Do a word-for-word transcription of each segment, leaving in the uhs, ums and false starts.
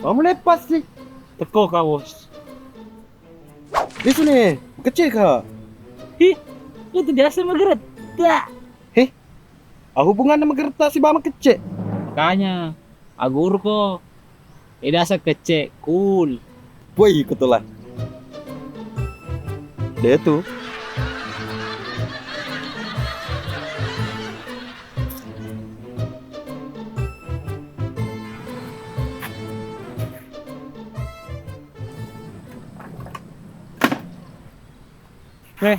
Kamu lepas sih. Teko ka, Bos. Lisu ni, kecil ka. Hi, itu biasa mageretta. Heh, a hubunganna mageretta sibawa makecce? Makanya, aguruko. Eda sakecce, cool. Woi, ketulah. Dia tu. Eh,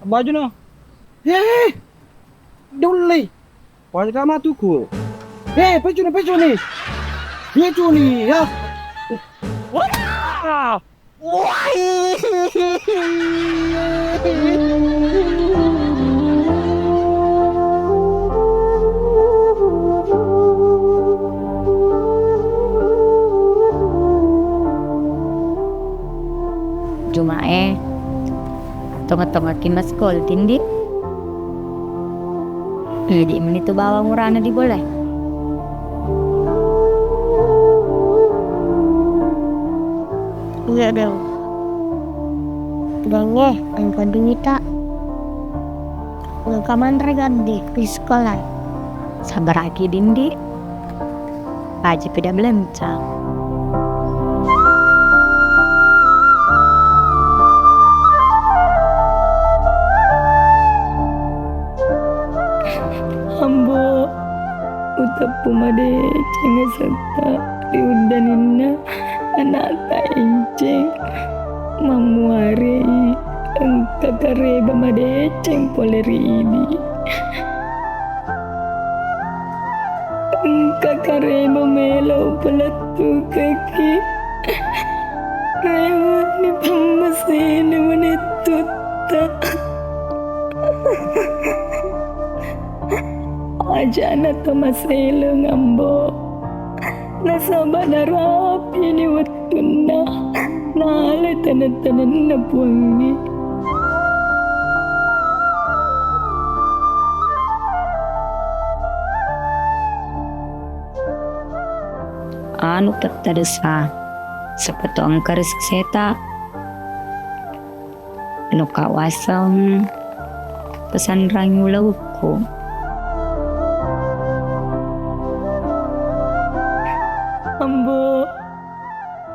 baju no. Eh, dulli. Wajah kama tuku. Eh, pecuni, pecuni. Pecuni, ya. Wah! Jumae, tonga-tonga ki maskol tindi. Idi meni tu bawang urana di bola. Iya, Deng. Deng, eh, engka duita. Engka manre gaddi ri sekolah. Sabaraki dindi. Paja peda belencang. Ambo, uteppu madeceng asetta ri uddaninna anakta enceng. Mammuarei engka kareba madeceng pole ri idi. Engka kareba melo upalettukekki. Rewanni pammasena manettutta. Ajana to maseleng, Ambo. Nasaba narapini wettunna nala taneng-tanenna Puangnge. Anu Pettadesa, sepatu engka ri seseta. Loka waseng pesanrangi ulawekku. Ambo,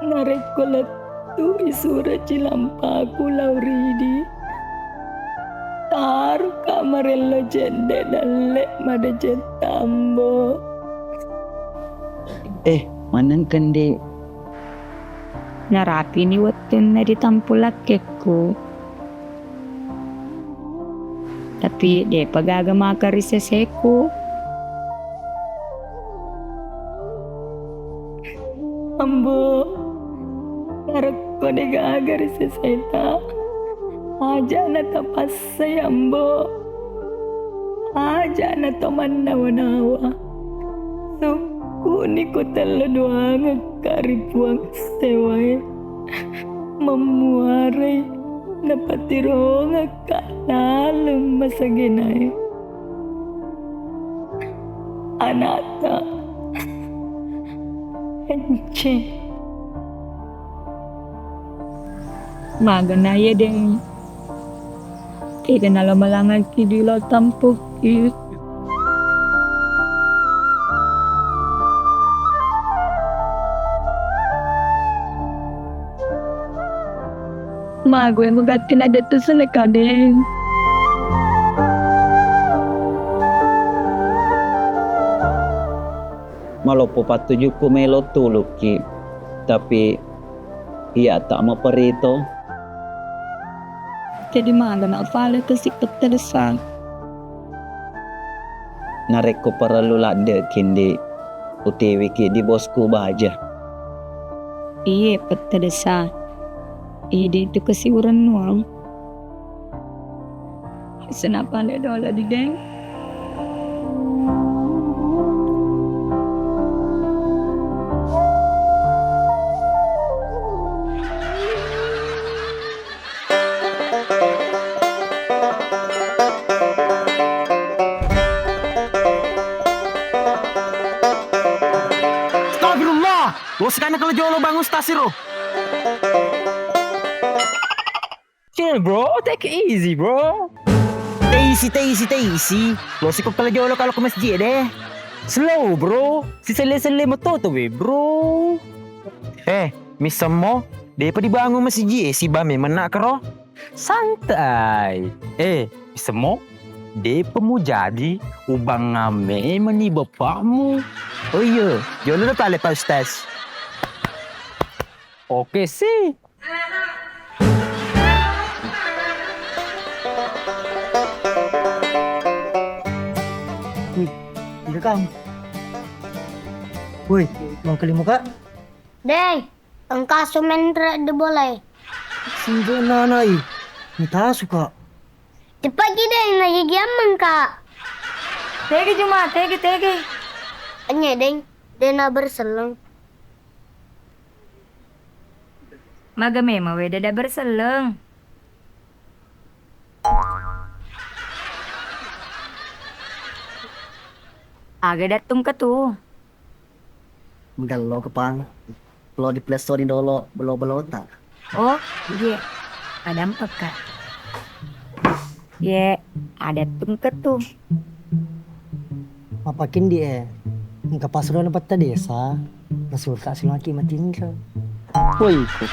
narekko lettu isura cilampaku lao ridi, taruka marello cedde dalle madeceng tambo. Eh, maneng kendi. Narapini wettunna ditampu lakkekku. Tapi de'pa gaga maka ri seseku. Ambo, narekko de gaga ri seseta, ajana tapassai, Ambo. Ajana to mannawa-nawa. Sukkuni ko tello doangekka ri Puang sewae. Mammuarei napatirongekka laleng masagenae. Anakta enceng. Magana iye, Deng. Ega nalo malangaki dilo tampukki. Magoe mugatti nadettu sele kadeng. Maloppo pattujukku melo tulukki, tapi iya ta maperito. Jadi magana pale tesi Pettadesa. Narekko parellu ladde'ki, Ndi, utiwiki di bosku baja. Iye, Pettadesa. Idi tu kasiurennuang. Senapa le dola di deng. Lo sikana kala jolo bang ustaz ro. Chill, bro. Take it easy, bro. Teisi, teisi, teisi. Lo siko kala jolo kalo ke masjid deh. Slow, bro. Si selle-selle moto to we, bro. Eh, missemmo. Depa dibangun masjid e, si bame menak kero. Santai. Eh, missemmo. Depa mujadi ubang ame meni bapakmu. Oh iya, jolo pale Pak Ustaz. Oke sih. Wih, iya, Kang. Woi, mau kali muka? Deng, engka sumenre de bolae. Sinjo nanai. Mita suka. Cepatki, Deng, nagigiammeng, Kak. Tegi, Juma, tegi, tegi. Enye, Deng, dena berselleng. Maga memang weda da berselleng. Aga dattung ke tu. Menggello kepang. Lo di Play Store dolo belo-belota. Oh, iya. Ada empat, Kak. Ye, ada tungke tu. Mapakin di e. Engka pasro na petta desa. Nasurka silaki matinro. Woi, ku.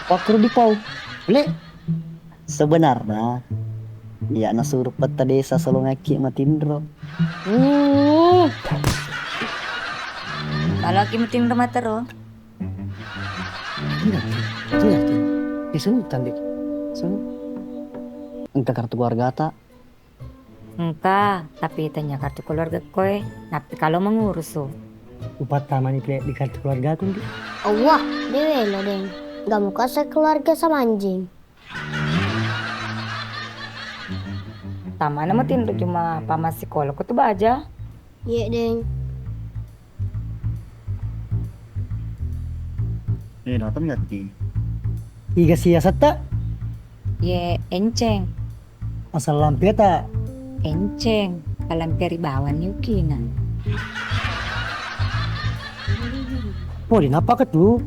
Pakro di pau. Le. Sebenarnya, iya nasuru petta desa solongakki matinro. Uh. Kalau ki matinro matero. Enggak, enggak. Biasa utang deh. Sono. Engka kartu keluarga ta? Engka, tapi tanya kartu keluarga koe. Tapi kalau mengurus tuh. Upatta mani pe di kartu keluarga aku, Ndi. Allah, dewe lo, Deng. Gak mau kasih keluarga sama anjing. Tamana matinro cuma pamassikola ko tu baja. Iye, Deng. Eh, datang gatti. Iga siasetta? Ye, enceng. Asal lampeta? Enceng, palamperi bawang ni ukina. Podi nappa ketu?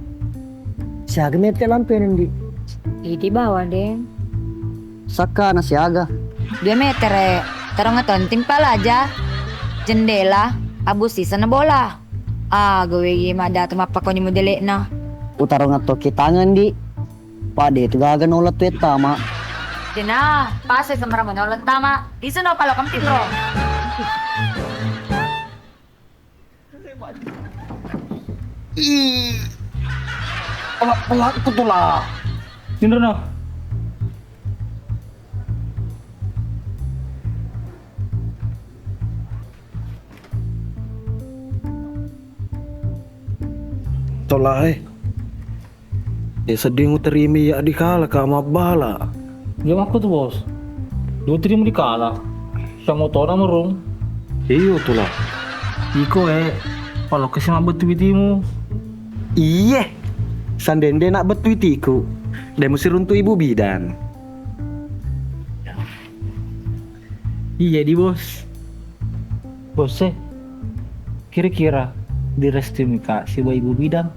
Siaga mette lampe nendi? Idi bawang, Deng. Sakka na siaga. Dua meter e, tarong aton timpa laja. Jendela, abu sisa na bola. Ah, gawe ye madata mappakoni modele'na. Utarong atto ki tangan di. Pade tu gaga nola tu ettama. Dena, pase sembarang nola tama. Isu no palo kampi, bro. Ih. Pelak-pelak ku tu lah. Tinro no. Tolak e. De sedding uterima iya dikala ka mabbala. Iya makku tu, Bos. Dua terima dikala. Sama tona merung. Iyo tu lah. Iko e, palokkasi mabbettu witimu. Iye. Sandende nak bettu witiku. De musiruntu ibu bidan. Iya di, Bos. Bos e, kira-kira direstui mika siba ibu bidan?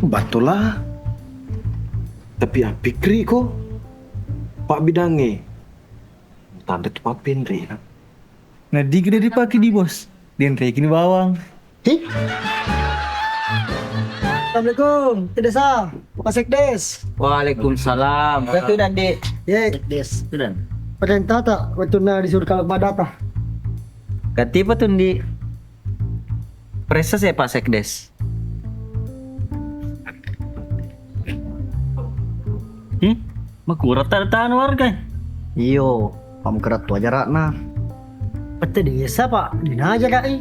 Battulah. Tapi appikkiriko, Pak Bidangnge. Tanda tu pappenri. Nah, digi dari pagi di, Bos. Denreki ni bawang. Hi? Assalamualaikum, Pak Desa, Pak Sekdes. Waalaikumsalam. Betul dan di. Ye. Sekdes, betul dan. Perintah tak, betul na disuruh kalau pada apa? Katipa tu, Ndi? Pressa saya, Pak Sekdes. Hmm? Makura tanda tangan warga? Iyo, pamukara tu ajarakna. Pette desa, Pak, dinaja kai.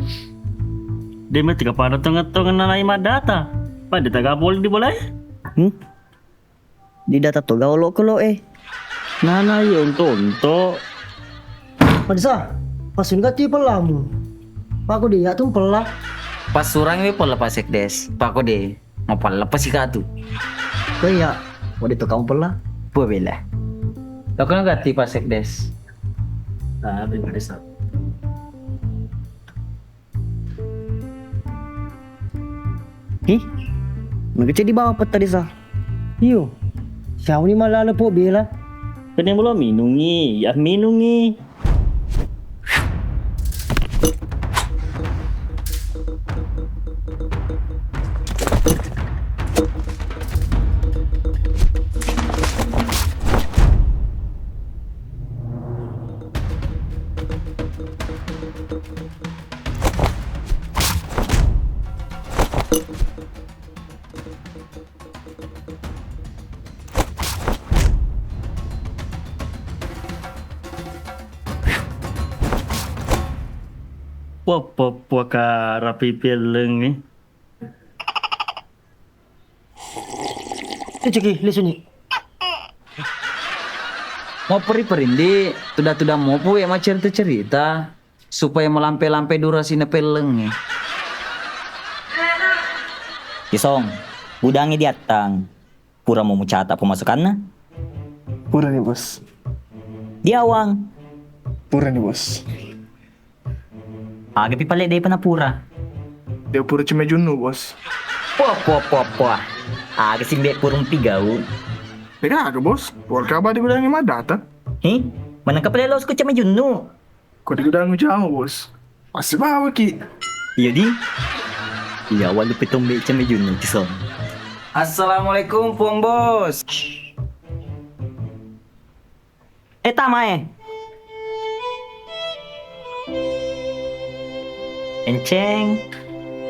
De mati kapada tengah-tengah nanai madata. Pada taga boleh di bola e? Hmm? Di data toga olo kolo e. Nana iyo onto-onto. Madesa, pasun gati pellamu. Pako de ya tu pella. Pasurang mi pella Pak Sekdes. Pako de mau pella pasi katu. Ko iya, mau di tukang pella. Pue bela. Toko na gati Pak Sekdes. Ah, prima desa. Hi, mega ceddi bawang petta desa. Iyo, siauni malala po bela. Kene mulo minungi, ya minungi. Wah, papa karapi pellengngi. Ceceki, lesuni. Mau peri-peri, Ndi, tuda-tuda mopu ya maccerita-cerita. Supaya malampe-lampe durasi napellengngi. Isong, gudangi diattang. Pura mau mucata pemasukanna? Purani, Bos. Diawang. Purani, Bos. Aga pi pale depa na pura? Dia pura cemejunnu, Bos. Puah, puah, puah, puah. Aga simbe purung pigau. Pega aga, Bos? Warga abadi gudangi madata. Hi, manengka pale losku cemejunnu. Ko di gudang jauh, Bos. Masih bawa ki. Iya di. Iya, walu pitung beceng mejun nanti son. Assalamualaikum, Puang Bos. Eh, tama eh. Enceng.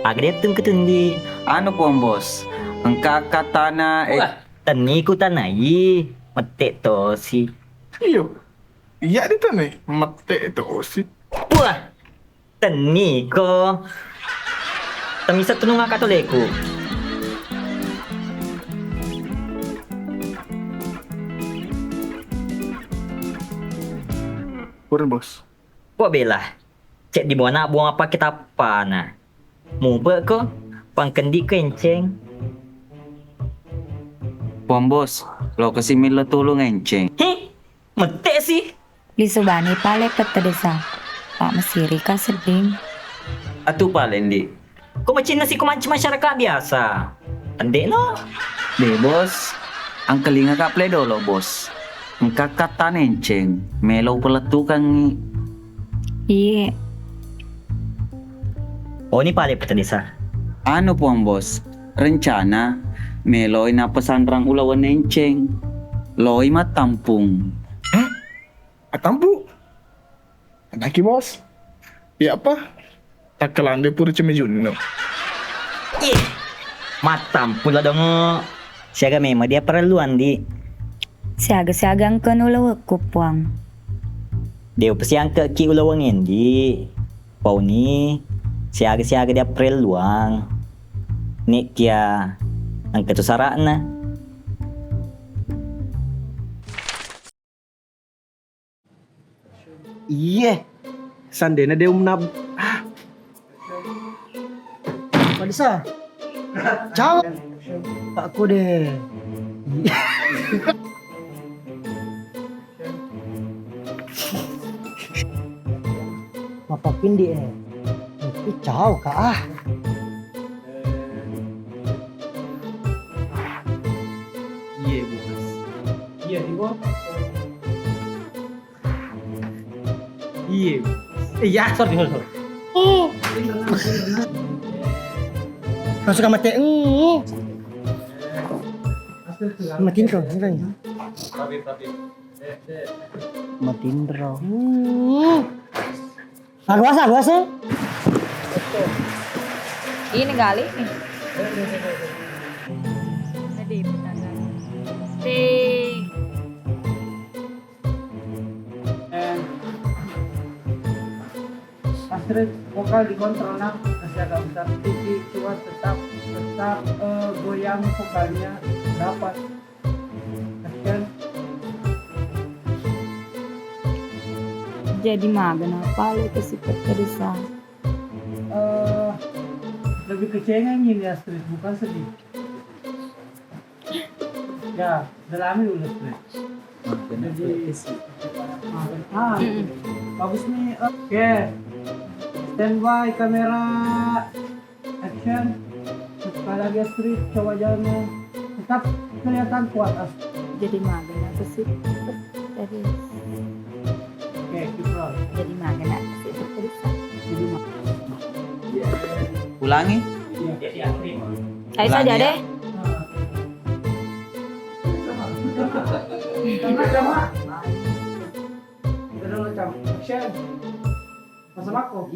Aga dia tung ketundi. Anu, Puang Bos. Engka katana eh. Wah, tenniku tanai. Mette tosi. Iyo. Iya ditane, mette tosi. Wah, tenniko. Temisa tunung akatoleku. Purun, Bos. Kok bela? Cek di bona buang apa kita pana. Mubeko, pangkendi kenceng. Puang Bos, lo kasi melo tulung enceng. Hi, mette si. Lisu bani pale petta desa. Pak mesiri ka sedding. Atu pale ndi. Ko macinna si ko manci masyarakat biasa. Ende no. De Bos, angkelinga ka pale dolo Bos. Engka katta nenceng, melo pelettukangngi. Iye. Oni pale petta desa. Anu Puang Bos, rencana meloi nappesanrang ulaweng nenceng. Loi mattampung. Hah? Attampu? Anaki Bos. Iya apa? Takkalandoi pura cemejunnu. Iye. Mattampu la dongo. Siaga memang dia perluan di. Siaga-siaga engka ulawekku Puang. De upasiangkekki ulaweng endi. Pauni siaga-siaga diapparelluang. Nekkia engka tu sara'na. Iye, sandena de umnab. Ah. Padesa. Ciao. Pak Kode. Mapapindi eh. Tapi ciao ka ah. Iye, Bos. Iya, di Bos. Iye. Eh, ya, sorry, sorry, sorry. Oh. Langsung ka mate. Mm. Matinro, ini kan. Matinro. Mm. Awas, awas, eh. Ini kali. Jadi, Astrid, vokal dikontrol, Nak. Masih agak besar. Tinggi, kuat, tetap, tetap, eh, goyang vokalnya. Dapat. Action. Jadi maga na pale kasi petta desa. Eh, lebih ke cengeng ini, Astrid, bukan sedih. Ya, dalami dulu, Astrid. Jadi, ah, ah, bagus nih. Oke. Standby kamera. Action. Kalau dia street, coba jalannya tetap kelihatan kuat, ah. Jadi mager aku sih. Jadi, oke, keep on. Jadi mager aku sih. Jadi mager. Ulangi. Saya saja deh. Kita dulu, Cam. Action. Masa mako.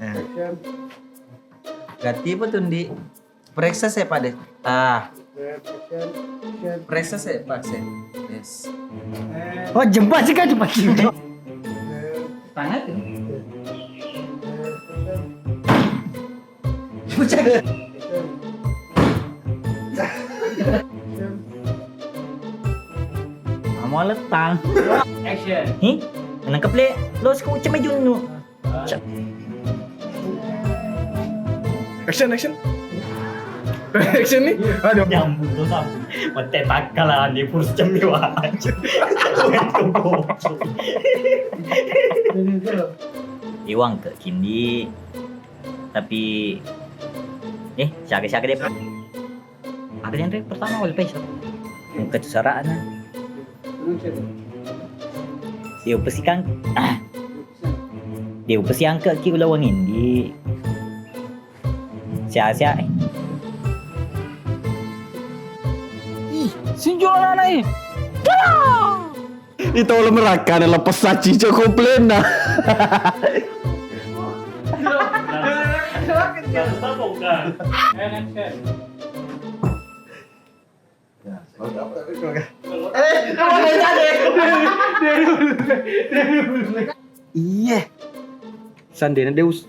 Eh. Ganti apa tuh, Ndi? Periksa saya, Pak, deh. Ah, Action. Action. Periksa saya, Pak, saya. Yes. Eh, Oh, jembat sih kan, jembat sih. Tangan tuh. eh, action. Bucak. Action. Action. Kamu letang. Action. Hi? Nangkep le. Lo sku cemai junnu. Action, action. Action nih. Aduh. Nyambung tuh sambung. Mete takkala di purus cemmi wa. Iwang ke kindi. Tapi eh siaga-siaga deh. Aku yang pertama wal pesa. Engka tu sarana. Dia pesikan. Dia pesiangka ki ulawang indi. Sia-sia. Ih, sinjo anak-anak eh. Itu lo merakana lepas saci cok komplain nah. And action. Iya. Sandena Deus